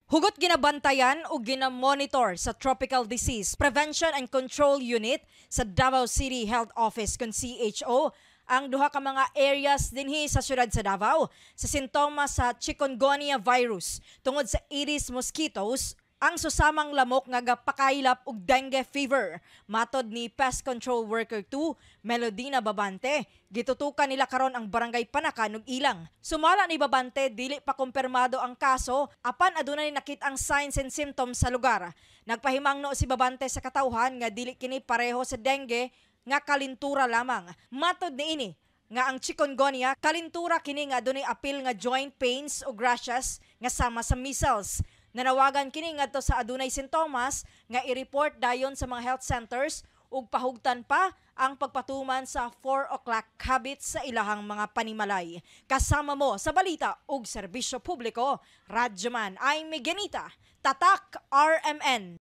Hugot ginabantayan o ginamonitor sa Tropical Disease Prevention and Control Unit sa Davao City Health Office kon CHO ang duha ka mga areas dinhi sa syudad sa Davao sa sintomas sa chikungunya virus tungod sa Aedes mosquitoes, ang susamang lamok nga gapakaylap og dengue fever. Matod ni Pest Control Worker 2, Melodina Babante, gitutukan nila karon ang Barangay Panacan ug Ilang. Sumala ni Babante, dili pa kumpirmado ang kaso apan adunay nakit ang signs and symptoms sa lugar. Nagpahimangno si Babante sa katawhan nga dili kini pareho sa dengue nga kalintura lamang. Matod niini nga ang chikungunya, kalintura kini nga adunay apil nga joint pains o rashes nga sama sa measles. Nanawagan kini ngadto sa adunay sintomas nga i-report dayon sa mga health centers ug pahugtan pa ang pagpatuman sa 4 o'clock habits sa ilahang mga panimalay. Kasama mo sa balita ug serbisyo publiko, Radyoman, I'm Miguelita, Tatak RMN.